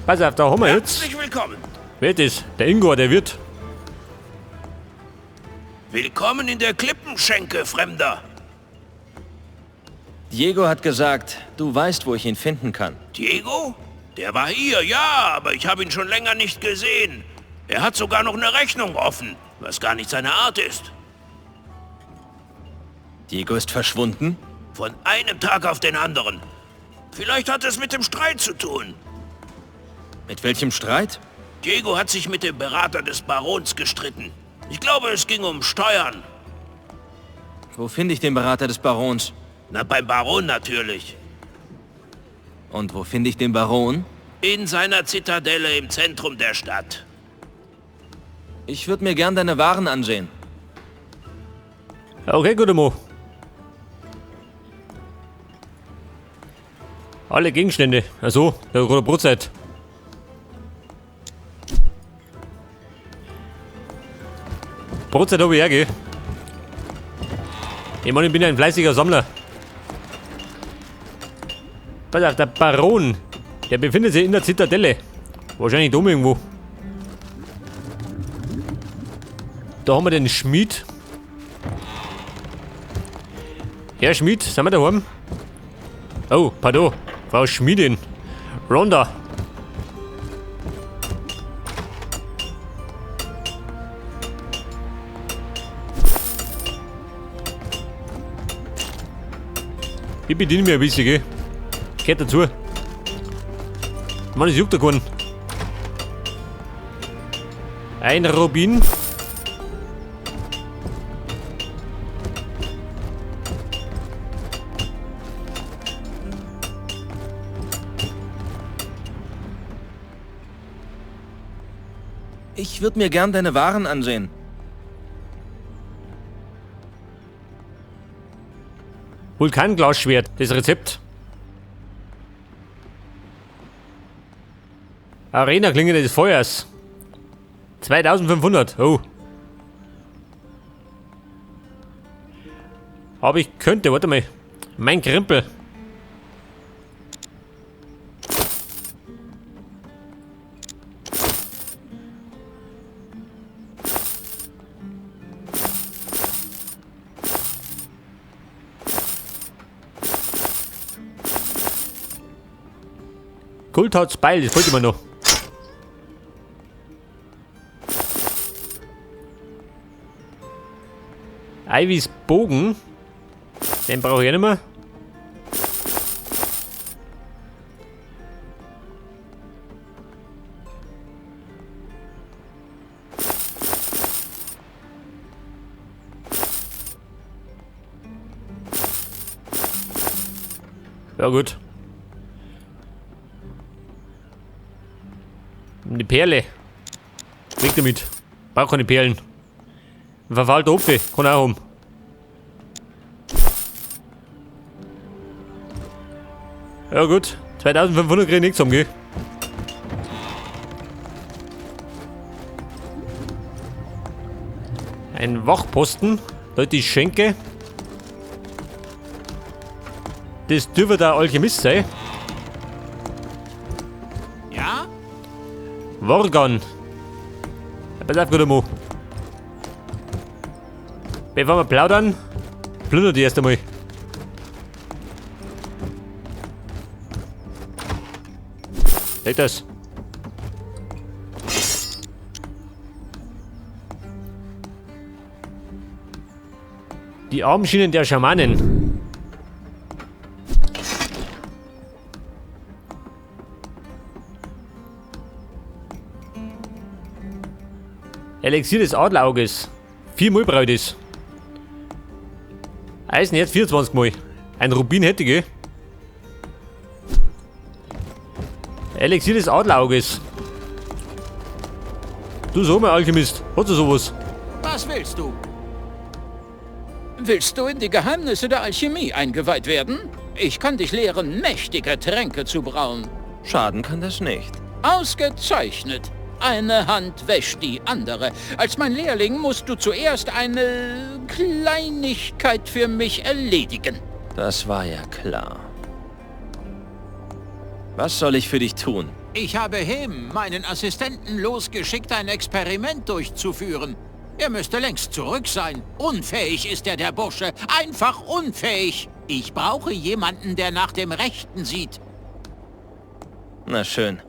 Pass auf, da haben wir jetzt. Herzlich willkommen. Wer ist das? Der Ingvar, der Wirt. Willkommen in der Klippenschenke, Fremder. Diego hat gesagt, du weißt, wo ich ihn finden kann. Diego? Der war hier, ja, aber ich habe ihn schon länger nicht gesehen. Er hat sogar noch eine Rechnung offen, was gar nicht seine Art ist. Diego ist verschwunden? Von einem Tag auf den anderen. Vielleicht hat es mit dem Streit zu tun. Mit welchem Streit? Diego hat sich mit dem Berater des Barons gestritten. Ich glaube, es ging um Steuern. Wo finde ich den Berater des Barons? Na, beim Baron natürlich. Und wo finde ich den Baron? In seiner Zitadelle im Zentrum der Stadt. Ich würde mir gern deine Waren ansehen. Okay, guter Mo. Alle Gegenstände. Also, der rote Brotzeit. Brotzeit habe ich auch, gell? Ich meine, ich bin ja ein fleißiger Sammler. Pass auf, der Baron, der befindet sich in der Zitadelle. Wahrscheinlich dumm irgendwo. Da haben wir den Schmied. Herr Schmied, sind wir daheim? Oh, pardon. Frau Schmiedin. Ronda. Ich bediene mich ein bisschen, gell? Gehört dazu. Mann, es juckt da keinen. Ein Rubin. Ich würde mir gern deine Waren ansehen. Vulkanglasschwert, das Rezept. Arena-Klinge des Feuers. 2500, oh. Aber ich könnte, warte mal. Mein Krempel. Gulthats Beil, das wollte ich mir noch. Ivys Bogen. Den brauche ich auch nicht mehr. Ja gut. Eine Perle. Weg damit. Brauch keine Perlen. Ein verfaulter Apfel. Kann auch haben. Ja gut. 2500 krieg ich nichts um, gell? Ein Wachposten. Leute, die Schenke. Das dürfte der Alchemist sein. Ja? Worgan. Ja, pass auf, guter Mo. Bevor wir plaudern, plündert die erst einmal. Seht das? Die Armschienen der Schamanen. Elixier des Adlerauges. 4 Mal brauche ich das. Eisenerz 24 Mal. Ein Rubin hätte ich, gell? Elixier des Adlerauges. Du so, mein Alchemist. Hast du sowas? Was willst du? Willst du in die Geheimnisse der Alchemie eingeweiht werden? Ich kann dich lehren, mächtige Tränke zu brauen. Schaden kann das nicht. Ausgezeichnet. Eine Hand wäscht die andere. Als mein Lehrling musst du zuerst eine Kleinigkeit für mich erledigen. Das war ja klar. Was soll ich für dich tun? Ich habe Hem, meinen Assistenten, losgeschickt, ein Experiment durchzuführen. Er müsste längst zurück sein. Unfähig ist er, der Bursche. Einfach unfähig. Ich brauche jemanden, der nach dem Rechten sieht. Na schön.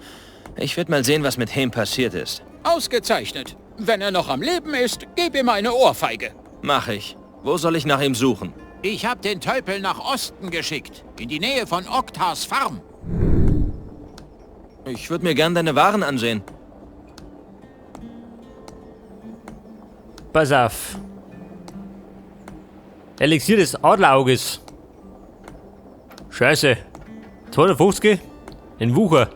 Ich werde mal sehen, was mit Hem passiert ist. Ausgezeichnet. Wenn er noch am Leben ist, gib ihm eine Ohrfeige. Mach ich. Wo soll ich nach ihm suchen? Ich habe den Tölpel nach Osten geschickt. In die Nähe von Oktars Farm. Ich würde mir gern deine Waren ansehen. Pass auf. Elixier des Adlerauges. Scheiße. 250? Ein Wucher.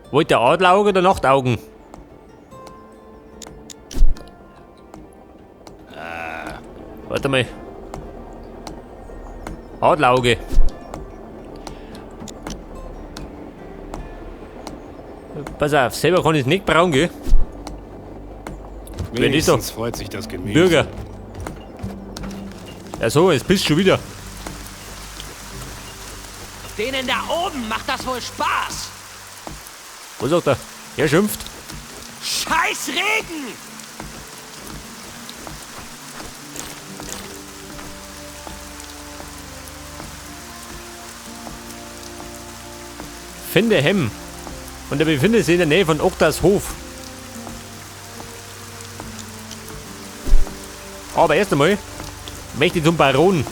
Wollt der Adlerauge oder Nachtaugen? Warte mal. Adlerauge. Pass auf, selber kann ich es nicht brauchen, gell? Wer ist doch? Freut sich das Gemüse. Bürger. Ja so, jetzt bist du schon wieder. Denen da oben macht das wohl Spaß. Was sagt er? Er schimpft. Scheiß Regen! Finde Hem. Und er befindet sich in der Nähe von Oktars Hof. Aber erst einmal möchte ich zum Baron.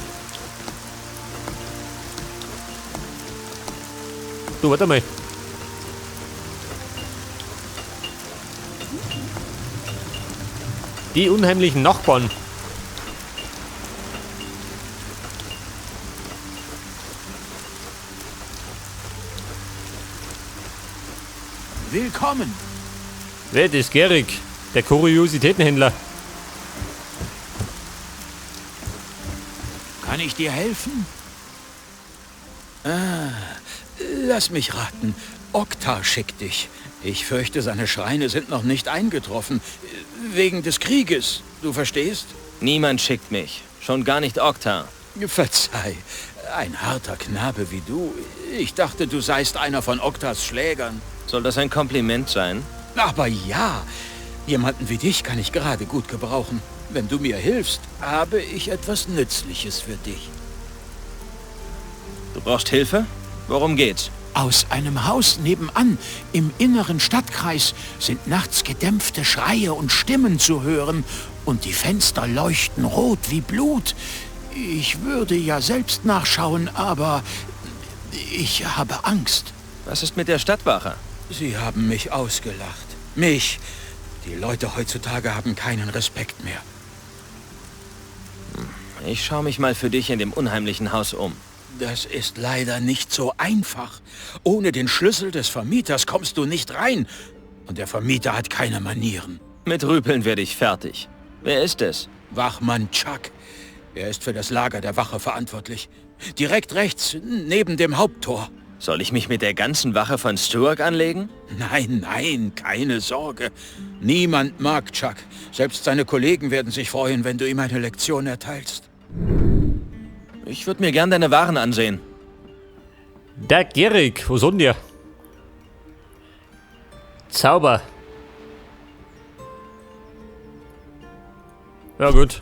Du, warte mal. Die unheimlichen Nachbarn. Willkommen. Wer ist Gerig? Der Kuriositätenhändler. Kann ich dir helfen? Ah, lass mich raten. Oktar schickt dich. Ich fürchte, seine Schreine sind noch nicht eingetroffen. Wegen des Krieges, du verstehst? Niemand schickt mich. Schon gar nicht Oktar. Verzeih, ein harter Knabe wie du. Ich dachte, du seist einer von Oktars Schlägern. Soll das ein Kompliment sein? Aber ja, jemanden wie dich kann ich gerade gut gebrauchen. Wenn du mir hilfst, habe ich etwas Nützliches für dich. Du brauchst Hilfe? Worum geht's? Aus einem Haus nebenan, im inneren Stadtkreis, sind nachts gedämpfte Schreie und Stimmen zu hören und die Fenster leuchten rot wie Blut. Ich würde ja selbst nachschauen, aber ich habe Angst. Was ist mit der Stadtwache? Sie haben mich ausgelacht. Mich. Die Leute heutzutage haben keinen Respekt mehr. Ich schaue mich mal für dich in dem unheimlichen Haus um. Das ist leider nicht so einfach. Ohne den Schlüssel des Vermieters kommst du nicht rein. Und der Vermieter hat keine Manieren. Mit Rüpeln werde ich fertig. Wer ist es? Wachmann Chuck. Er ist für das Lager der Wache verantwortlich. Direkt rechts, neben dem Haupttor. Soll ich mich mit der ganzen Wache von Stuart anlegen? Nein, nein, keine Sorge. Niemand mag Chuck. Selbst seine Kollegen werden sich freuen, wenn du ihm eine Lektion erteilst. Ich würde mir gern deine Waren ansehen. Der Gerig, wo soll denn der? Zauber. Ja gut.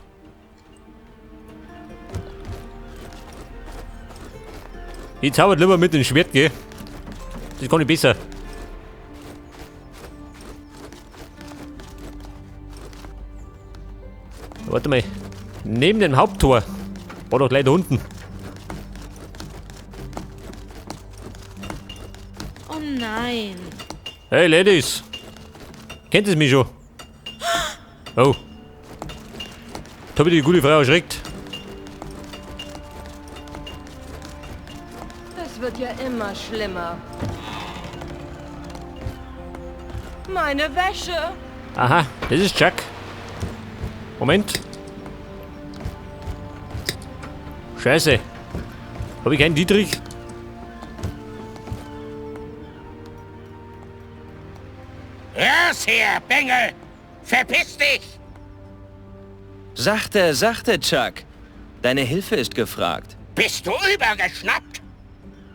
Ich zauber lieber mit dem Schwert, gell? Das kann ich besser. Warte mal. Neben dem Haupttor. War doch gleich da unten. Oh nein. Hey Ladies. Kennt ihr mich schon? Oh. Da hab ich die gute Frau erschreckt. Das wird ja immer schlimmer. Meine Wäsche. Aha, das ist Chuck. Moment. Scheiße. Hab ich keinen Dietrich? Raus hier, Bengel! Verpiss dich! Sachte, sachte, Chuck. Deine Hilfe ist gefragt. Bist du übergeschnappt?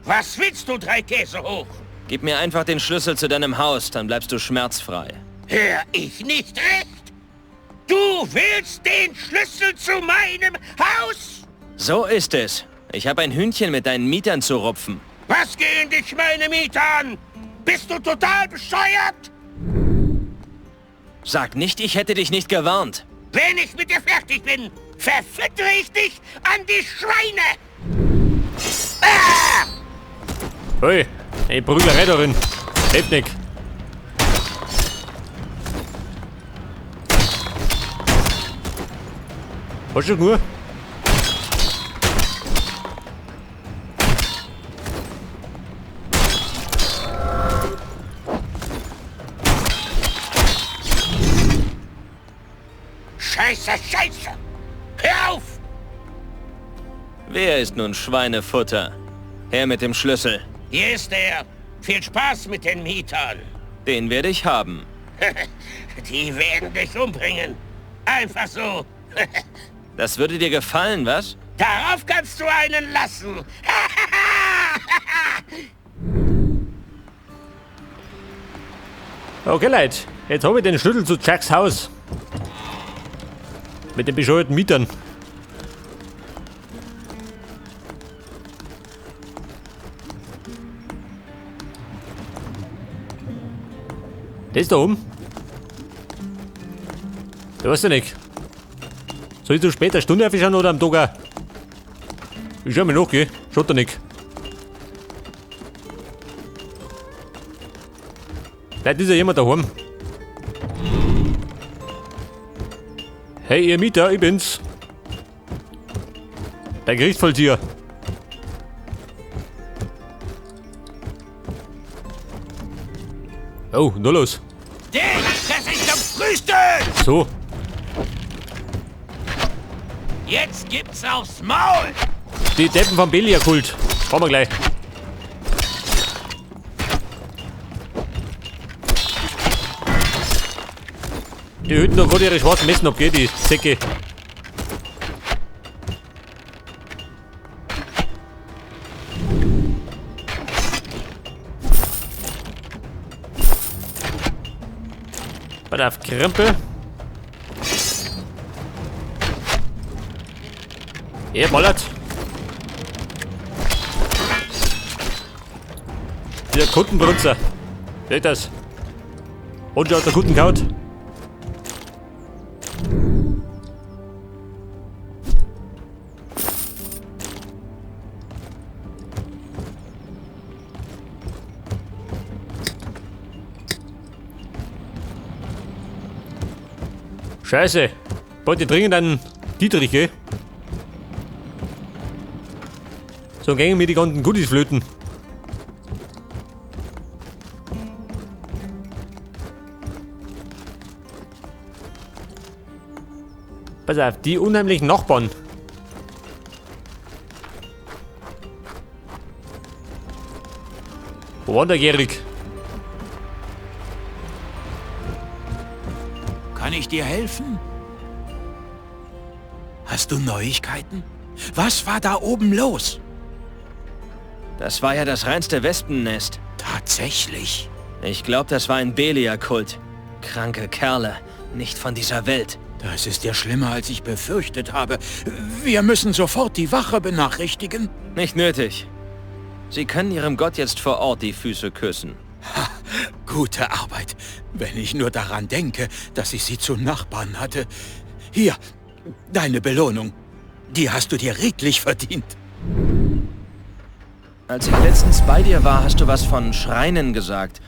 Was willst du, 3 Käse hoch? Gib mir einfach den Schlüssel zu deinem Haus, dann bleibst du schmerzfrei. Hör ich nicht recht? Du willst den Schlüssel zu meinem Haus? So ist es. Ich habe ein Hühnchen mit deinen Mietern zu rupfen. Was gehen dich meine Mieter an? Bist du total bescheuert? Sag nicht, ich hätte dich nicht gewarnt. Wenn ich mit dir fertig bin, verfüttere ich dich an die Schweine! Ah! Hey, eine Prügelerei darin. Hilft nicht. Hast du nur? Scheiße, Scheiße! Hör auf! Wer ist nun Schweinefutter? Her mit dem Schlüssel. Hier ist er. Viel Spaß mit den Mietern. Den werde ich haben. Die werden dich umbringen. Einfach so. Das würde dir gefallen, was? Darauf kannst du einen lassen. Okay, Leute. Jetzt habe ich den Schlüssel zu Jacks Haus. Mit den bescheuerten Mietern. Der ist da oben. Der weiß ja nicht. Soll ich zu später Stunde aufschauen oder am Tag auch? Ich schau mal nach, gell? Schaut da nicht. Vielleicht ist ja jemand daheim. Hey, ihr Mieter, ich bin's. Der Gerichtsvollzieher. Oh, nur los. Den fress ich zum Frühstück! So. Jetzt gibt's aufs Maul! Die Deppen vom Beliar-Kult. Kommen wir gleich. Die hüten doch gerade ihre schwarzen Messen ab, gell, die Säcke. Pass auf, Krempel. Er ballert. Der Kundenbrunzer. Seht das? Und schon hat der Kunden kaut. Scheiße. Wollt ihr dringend einen Dietrich, gell? So gängen mir die ganzen Goodies flöten. Pass auf, die unheimlichen Nachbarn. Wo war der Gerig? Kann ich dir helfen? Hast du Neuigkeiten? Was war da oben los? Das war ja das reinste Wespennest. Tatsächlich? Ich glaub, das war ein Beliar-Kult. Kranke Kerle, nicht von dieser Welt. Das ist ja schlimmer, als ich befürchtet habe. Wir müssen sofort die Wache benachrichtigen. Nicht nötig. Sie können Ihrem Gott jetzt vor Ort die Füße küssen. Ha, gute Arbeit. Wenn ich nur daran denke, dass ich sie zu Nachbarn hatte. Hier, deine Belohnung. Die hast du dir redlich verdient. Als ich letztens bei dir war, hast du was von Schreinen gesagt.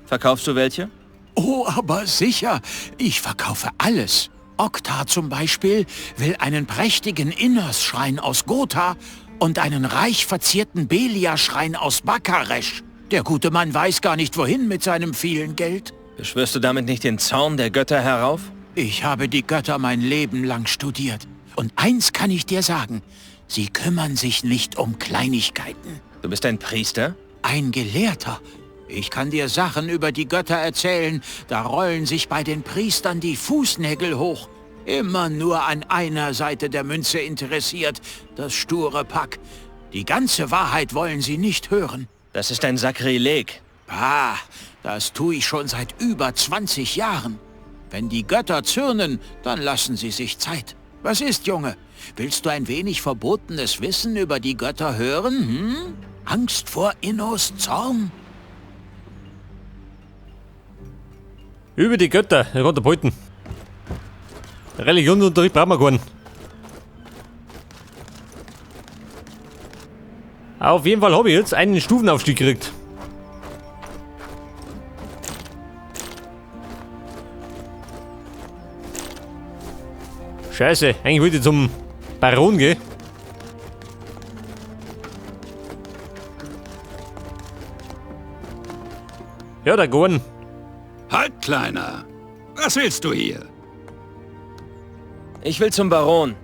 Verkaufst du welche? Oh, aber sicher. Ich verkaufe alles. Oktar zum Beispiel will einen prächtigen Innos-Schrein aus Gotha und einen reich verzierten Belia-Schrein aus Bakaresch. Der gute Mann weiß gar nicht, wohin mit seinem vielen Geld. Beschwörst du damit nicht den Zorn der Götter herauf? Ich habe die Götter mein Leben lang studiert. Und eins kann ich dir sagen, sie kümmern sich nicht um Kleinigkeiten. Du bist ein Priester? Ein Gelehrter. Ich kann dir Sachen über die Götter erzählen, da rollen sich bei den Priestern die Fußnägel hoch. Immer nur an einer Seite der Münze interessiert, das sture Pack. Die ganze Wahrheit wollen sie nicht hören. Das ist ein Sakrileg. Ah, das tue ich schon seit über 20 Jahren. Wenn die Götter zürnen, dann lassen sie sich Zeit. Was ist, Junge? Willst du ein wenig verbotenes Wissen über die Götter hören, hm? Angst vor Innos Zorn? Über die Götter, ich kann behalten. Religionsunterricht brauchen wir keinen. Auf jeden Fall habe ich jetzt einen Stufenaufstieg gekriegt. Scheiße, eigentlich wollte ich zum Baron gehen. Ja, der Gorn. Halt, Kleiner! Was willst du hier? Ich will zum Baron.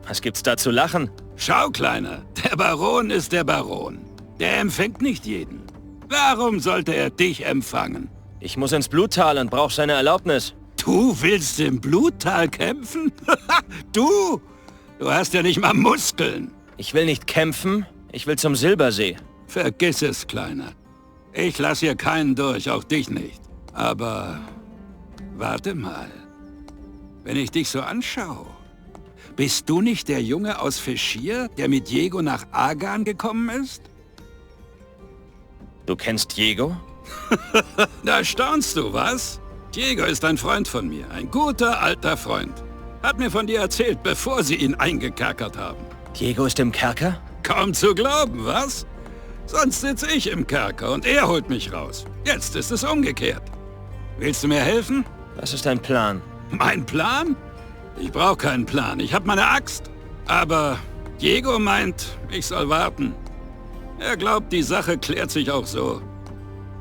Was gibt's da zu lachen? Schau, Kleiner, der Baron ist der Baron. Der empfängt nicht jeden. Warum sollte er dich empfangen? Ich muss ins Bluttal und brauche seine Erlaubnis. Du willst im Bluttal kämpfen? Du? Du hast ja nicht mal Muskeln. Ich will nicht kämpfen, ich will zum Silbersee. Vergiss es, Kleiner. Ich lass hier keinen durch, auch dich nicht. Aber warte mal. Wenn ich dich so anschaue, bist du nicht der Junge aus Feschir, der mit Diego nach Agan gekommen ist? Du kennst Diego? Da staunst du, was? Diego ist ein Freund von mir, ein guter alter Freund. Hat mir von dir erzählt, bevor sie ihn eingekerkert haben. Diego ist im Kerker? Kaum zu glauben, was? Sonst sitze ich im Kerker und er holt mich raus. Jetzt ist es umgekehrt. Willst du mir helfen? Was ist dein Plan? Mein Plan? Ich brauche keinen Plan. Ich habe meine Axt. Aber Diego meint, ich soll warten. Er glaubt, die Sache klärt sich auch so.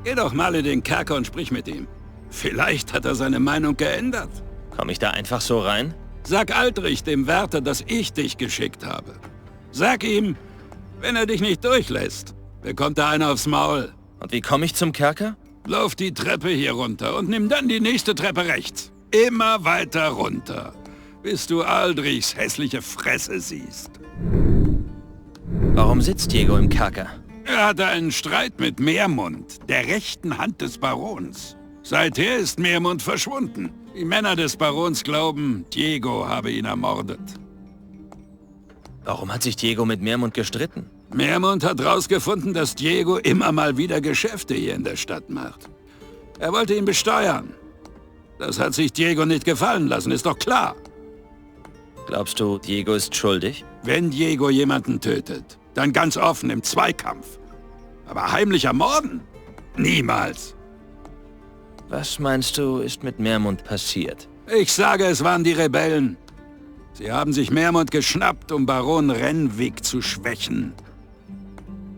Geh doch mal in den Kerker und sprich mit ihm. Vielleicht hat er seine Meinung geändert. Komme ich da einfach so rein? Sag Aldrich, dem Wärter, dass ich dich geschickt habe. Sag ihm, wenn er dich nicht durchlässt, bekommt er einen aufs Maul. Und wie komme ich zum Kerker? Lauf die Treppe hier runter und nimm dann die nächste Treppe rechts. Immer weiter runter, bis du Aldrichs hässliche Fresse siehst. Warum sitzt Diego im Kerker? Er hatte einen Streit mit Meermund, der rechten Hand des Barons. Seither ist Meermund verschwunden. Die Männer des Barons glauben, Diego habe ihn ermordet. Warum hat sich Diego mit Meermund gestritten? Meermund hat rausgefunden, dass Diego immer mal wieder Geschäfte hier in der Stadt macht. Er wollte ihn besteuern. Das hat sich Diego nicht gefallen lassen, ist doch klar. Glaubst du, Diego ist schuldig? Wenn Diego jemanden tötet, dann ganz offen im Zweikampf. Aber heimlich ermorden? Niemals. Was meinst du, ist mit Meermund passiert? Ich sage, es waren die Rebellen. Sie haben sich Meermund geschnappt, um Baron Renwick zu schwächen.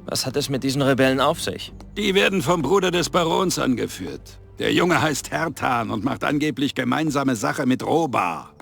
Was hat es mit diesen Rebellen auf sich? Die werden vom Bruder des Barons angeführt. Der Junge heißt Hertan und macht angeblich gemeinsame Sache mit Robar.